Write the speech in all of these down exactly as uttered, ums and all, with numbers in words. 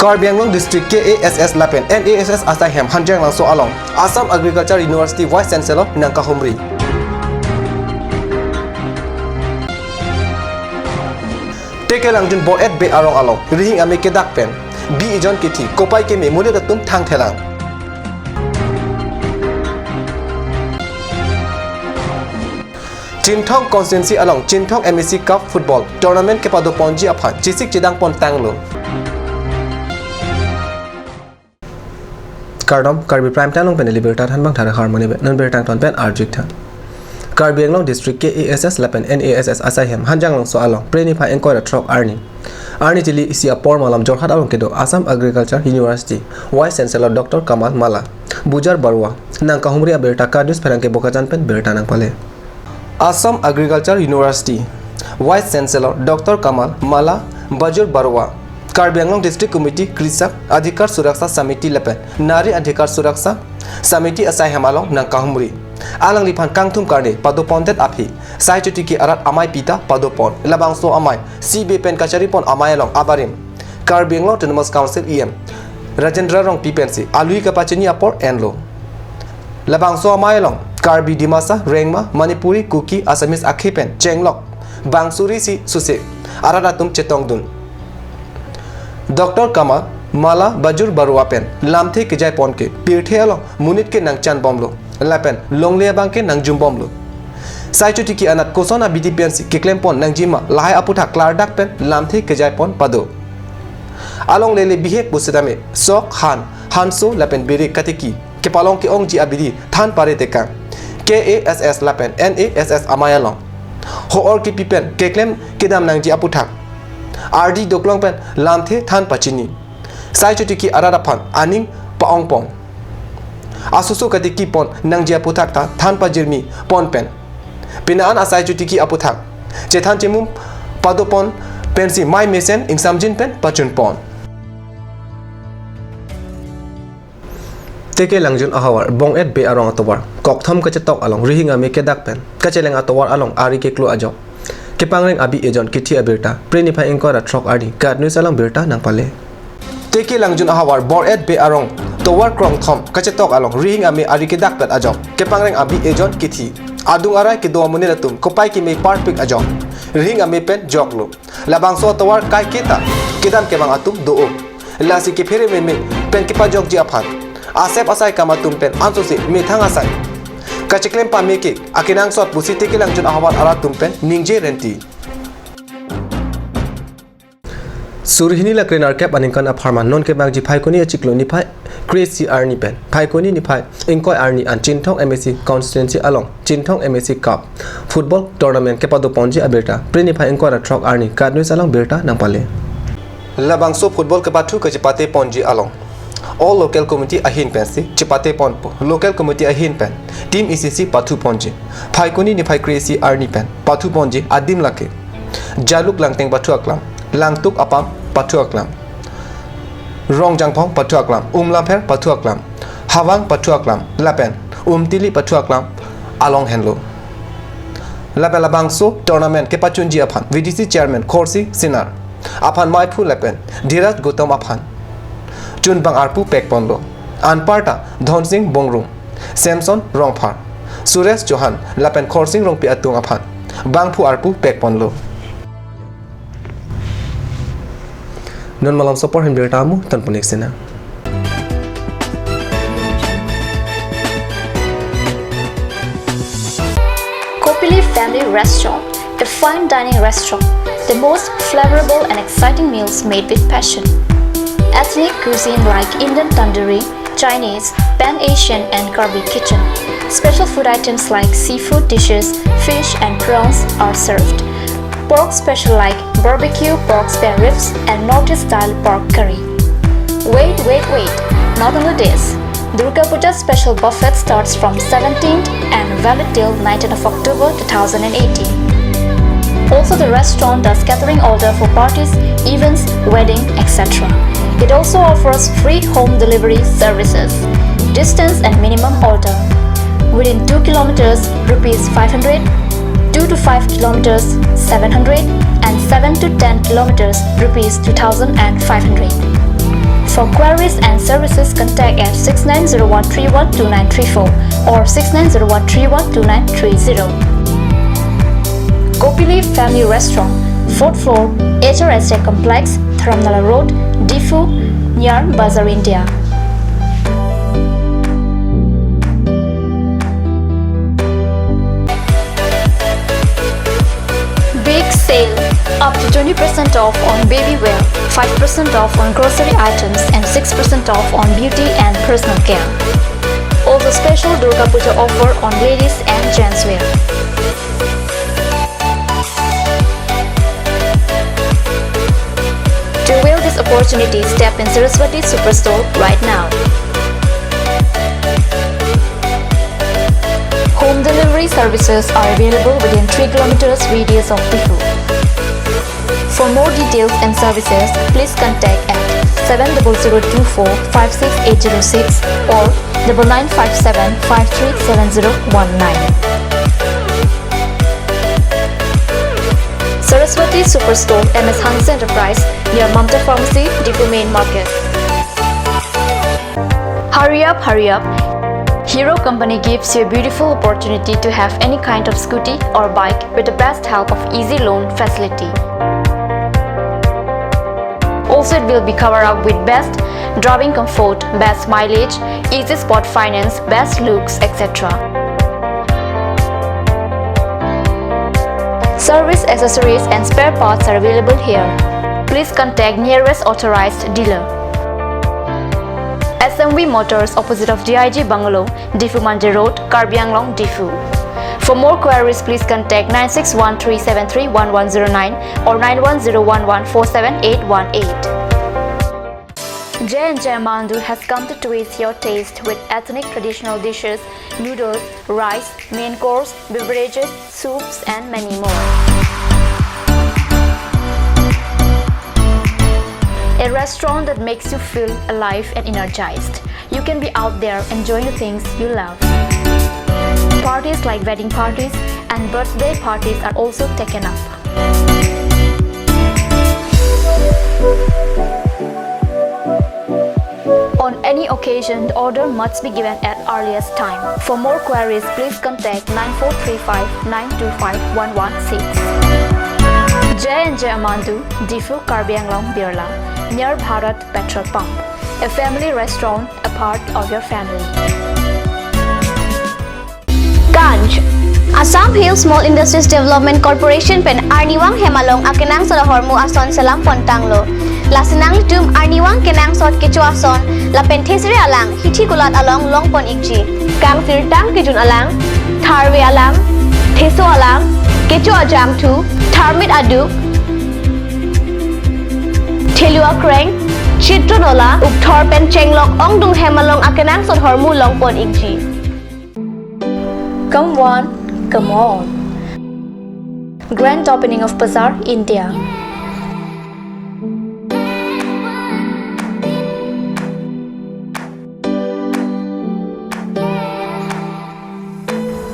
Karbi Anglong District K A S S lapen N A S S asaihem Hanjanglangso along Assam Agriculture University Vice Chancellor nangkahumri. Tekelangjun Bor-et Bey arong along Rihing Amei kedak pen bi ejon kithi, kopai keme monit atum thangthelang. Chinthong constituency along Chinthong M A C Cup Football Tournament kepadoponji aphan chesik chedangpon tanglo. Kardom, Karbi Prime Time along pen ili birta thanbang thare harmoni be non birta ton pen arjik than. Karbi Anglong District K A S S lapen N A S S asaihem Hanjanglangso along Phre niphai ingkoi ra throk arni, arni chili isi apor malam Jorhat along kedo Assam Agriculture University Vice Chancellor Doctor Kamal Mala Bajoria Barua nangkahumri abirta KAT News pherangke Bokajan pen birta nangpale. Assam Agriculture University Vice Chancellor Doctor Kamal Mala Bajoria Barua, Karbi Anglong District Committee Krisak Adhikar Suraksha Samiti lapen Nari Adhikar Suraksha Samiti asaihem along nangkahumri. Alangliphan kangthum karne padopondet aphi sai chotiki arat amei pita padopon. Labangso amei C B pen kacharipon amei along abarim Karbi Anglong Autonomous Council E M Rajendra Rongpi pensi alui kapachini apor enlo. Labangso amei along Karbi, Dimasa, Rengma, Manipuri, Kuki, Assamese akhei pen chenglok bang suri isi suse arat atum chetongdun. Doctor Kamal Mala Bajoria Barua pen lamthe kejaipon ke pirthe along monit ke nangchanbomlo lapen longle abang ke nangjumbomlo. Sai chotiki anat koson abidi pensi keklempon nangjima lahai aputhak klardak pen lamthe kejaipon pado. Along lele bihek pusitame sok, han, hanso lapen biri katiki kepalong ke-ongji abidi than pare tekang. K A S S lapen N A S S amei along ho-or kipi pen keklem kedam nangji aputhak ardi doklong pen lamthe than pachini. Sai chotiki arat aphan aning pa-ongpon. Asoso katikipon nangji aputhak ta than pajirmipon pen pina an asai chotiki aputhak chethan chemum padopon pensi mei mesen ingsamjin pen pachunpon. Tekelangjun ahavar Bor-et Bey arong atovar kokthom kachetok along Rihing Amei kedak pen kacheleng atovar along ari keklo ajok kepangreng abi ejon kithi abirta Phre niphai ingkoi ra throk arni KAT News along birta nangpale. Tekelangjun ahavar Bor-et Bey arong tovar krongthom kachetok along Rihing Amei ari kedak pen ajok kepangreng abi ejon kithi, adung arai kedo amonit atum kopai keme parpik ajok Rihing Amei pen joklo. Labangso atovar kaiketa kedam kevang atum do-o. Lasi kephere meme pen kepajokji aphan asep asai kam atum pen ansose methang asai kacheklem pame ke akenangsot pusi Tekelangjun ahavar arat atum pen ningje renti. Suri hini lakre nerkep aningkan apharman non kevangji Phaikuni achiklo niphai kre-isi arni pen Phaikuni niphai ingkoi arni an Chinthong M A C constituency along Chinthong M A C Cup Football Tournament kepadoponji abirta Phre niphai ingkoi ra throk arni KAT News along birta nangpale. Labangso football kepathu kachepateponji along all local committee ahin pensi chepateponpo. Local committee ahin pen team isi isi pathuponji. Phaikuni niphai kre-isi arni pen pathuponji adim lake Jaluk Langteng pathu aklam, Langtuk Apam pathu aklam, Rongjangphong pathu aklam, Umlapher pathu aklam, Hawang pathu aklam lapen Umtili pathu aklam along henlo. Lapen labangso tournament kepachunji aphan V D C chairman Khorsing Singnar aphan maiphu lapen Dhiraj Gautam aphan chunbang arpu pekponlo. Anparta Dhonsing Bongrung, Samson Rongphar, Suresh Chauhan lapen Khorsing Rongpi atum aphan bangphu arpu pekponlo. Non malomso apor ahin birta amu tonpon-ik sina. Kopili Family Restaurant, a fine dining restaurant, the most flavorable and exciting meals made with passion. Ethnic cuisine like Indian tandoori, Chinese, Pan-Asian and Karbi kitchen. Special food items like seafood dishes, fish and prawns are served. Pork special like barbecue pork spare ribs and Northeast style pork curry. Wait, wait, wait! Not only this, Durga Puja special buffet starts from seventeenth and valid till nineteenth of October two thousand eighteen. Also, the restaurant does catering order for parties, events, wedding, et cetera. It also offers free home delivery services. Distance and minimum order. Within two kilometers, rupees five hundred, two to five kilometers, seven hundred, and seven to ten kilometers, rupees two thousand five hundred. For queries and services, contact at six nine zero one three one two nine three four or six nine zero one three one two nine three zero. Gopili Family Restaurant, fourth floor, H R S A Complex, Dharamnala Road, Diphu, near Bazar India. Big sale! Up to twenty percent off on baby wear, five percent off on grocery items, and six percent off on beauty and personal care. Also, special Durga Puja offer on ladies and gents wear. To avail this opportunity, step in Saraswati Superstore right now. Home delivery services are available within three kilometers radius of Diphu. For more details and services, please contact at seven double zero two four five six eight zero six or double nine five seven five three seven zero one nine. Saraswati Superstore, M S Hanse Enterprise, near Mamta Pharmacy, Diphu Main Market. Hurry up, hurry up! Hero Company gives you a beautiful opportunity to have any kind of scooty or bike with the best help of easy loan facility. Also, it will be covered up with best driving comfort, best mileage, easy spot finance, best looks, et cetera. Service, accessories and spare parts are available here. Please contact nearest authorized dealer. S M V Motors, opposite of D I G Bungalow, Diphu Manja Road, Karbi Anglong, Diphu. For more queries, please contact nine six one three seven three one one zero nine or nine one zero one one four seven eight one eight. J and J Amandu has come to twist your taste with ethnic traditional dishes, noodles, rice, main course, beverages, soups, and many more. A restaurant that makes you feel alive and energized. You can be out there enjoying the things you love. Parties like wedding parties and birthday parties are also taken up. On any occasion, the order must be given at earliest time. For more queries, please contact nine four three five nine two five one one six. J and J Amandu, Diphu, Karbi Anglong, Birla, near Bharat Petrol Pump. A family restaurant, a part of your family. Ganj. Assam Hill Small Industries Development Corporation pen arnivang hem along akenangsot ahormu ason selam pontanglo. Lasi nanglitum arnivang kenangsot kecho ason lapen thesere alang hithi kulat along longpon ikji. Kangsirtang kejun alang, tharve alang, theso alang, kecho ajangthu, tharmit aduk, thelu akreng, chitro nola, ukthor pen chenglok ongdung hem along akenangsot ahormu longpon ikji. Come one, come all. Grand opening of Bazaar, India.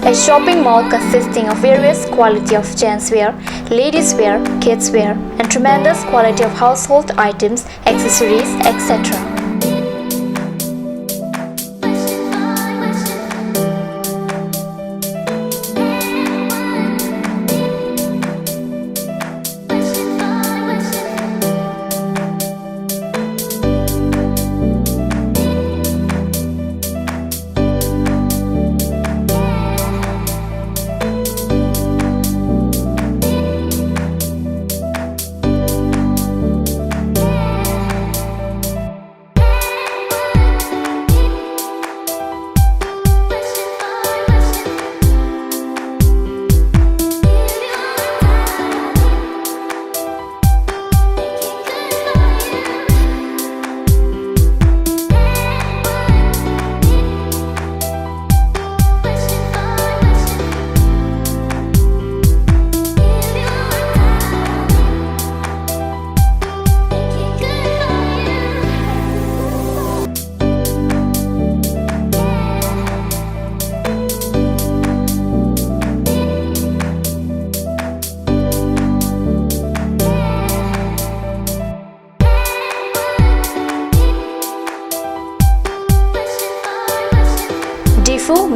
A shopping mall consisting of various quality of gents wear, ladies wear, kids wear, and tremendous quality of household items, accessories, et cetera.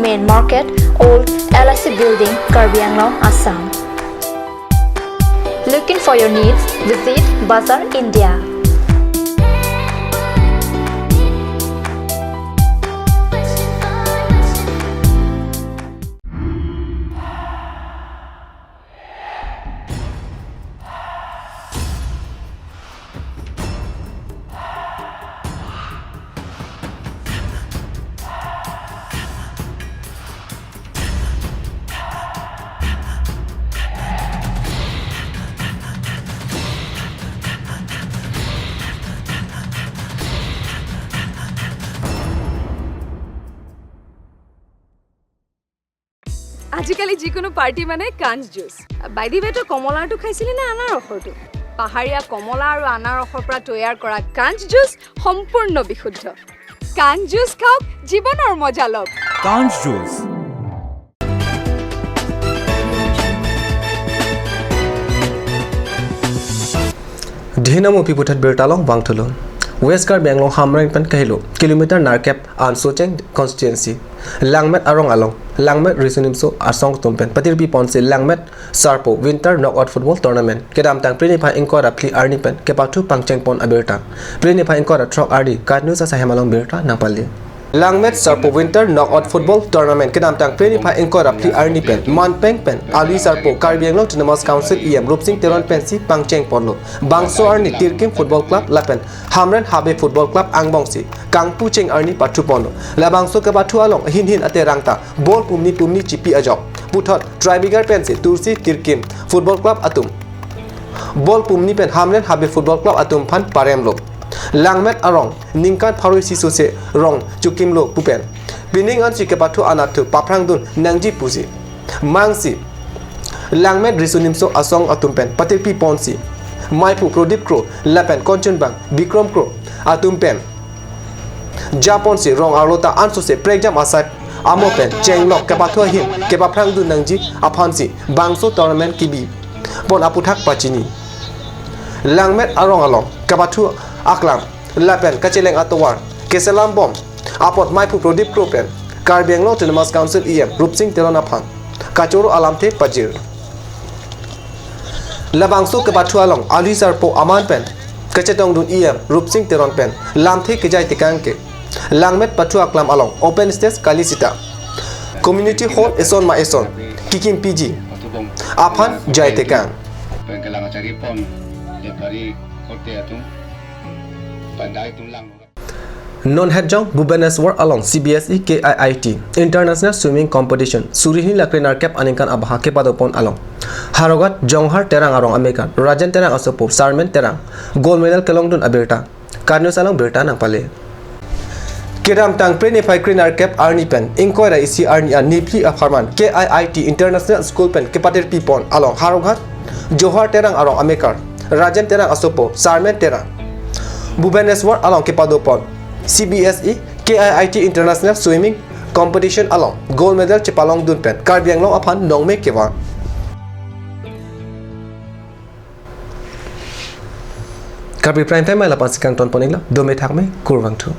Main Market, Old L I C Building, Karbi Anglong, Assam. Looking for your needs? Visit Bazar India. আজিকালি যিকোনো পাৰ্টি মানে কাঞ্চ জুচ। বাইদি বেটো কমলাৰটো খাইছিলে নে আনাৰসৰটো? পাহাৰীয়া কমলা আৰু আনাৰসৰ পৰা তৈয়াৰ কৰা কাঞ্চ জুচ সম্পূৰ্ণ বিশুদ্ধ। কাঞ্চ জুচ খাওক, জীৱনৰ মজা লওক। কাঞ্চ juice. Dhinam upi puthot birta along vangthulo. West Karbi Anglong Hamren pen kahelo kilometer nerkep an Socheng constituency Langmet arong along Langmet Riso Nimso Asong atum pen patirpi ponsi Langmet Sarpo Winter Knockout Football Tournament kedamtang Phre niphai ingkoi ra phli arni pen kepathu pangcheng pon abirta. Phre niphai ingkoi ra throk arni KAT News asahem along birta nangpale. Langmet Sarpo Winter Knockout Football Tournament kedamtang Phre niphai ingkoi ra phli arni pen manpeng pen Alui Sarpo Karbi Anglong Autonomous Council E M Rupsing Teron pensi pangcheng ponlo. Bangso arni Tirkim Football Club lapen Hamren Habe Football Club angbongsi kangpucheng arni pathu ponlo. Labangso kepathu along hinhin aterang ta ball pumni pumni chipi ajok puthot Tribegar pensi Tulsi Tirkim Football Club atum ball pumni pen Hamren Habe Football Club atum aphan paremlo. Langmet arong ningkan pharo isi sose rong chukimlo pu pen pining ansi kepathu anatthu paphrangdun nangji pusi mangsi Langmet Riso Nimso Asong atum pen patirpi ponsi maiphu Prodip Kro lapen konchunbang Bikrom Kro atum pen japonsi rong arlo ta ansose prekjam asai amo pen chenglok kepathu ahin kepaphrangdun nangji aphansi bangso tournament kebi pon aputhak pachini. Langmet arong along kepathu aklam lapen kacheleng atovar keselam bom apot maiphu Prodip Kro pen Karbi Anglong Autonomous Council E M Rupsing Teron aphan kachoro alamthe pajir. Labangso kepathu along Alui Sarpo aman pen kachetongdun E M Rupsing Teron pen lamthe kejai tekang ke Langmet pathu aklam along open stage kali sita community hall eson ma eson kekim piji aphan jai tekang. Pengkelang achari pon, lepari korte atum, pandai atum lang. Non hetjong Bhubaneswar along C B S E K I I T International Swimming Competition suri hini ra kre nerkep aningkan abaha kepado pon along Howraghat Jonghar Terang arong amekar Rajen Terang asopo Sarmen Terang gold medal kelongdun abirta KAT News along birta nangpale. Kedamtang Phre niphai kre nerkep arni pen ingkoi ra isi arni an niphli apharman K I I T International School pen kepatirpi pon along Howraghat Jonghar Terang arong amekar Rajen Terang asopo Sarmen Terang Bhubaneswar along kepado pon C B S E K I I T International Swimming Competition along gold medal chepalongdun pen Karbi Anglong aphan nongme kevang. Karbi Prime Time mai lapu-an si kangton pon iklo, dome thakme, kurvangthu.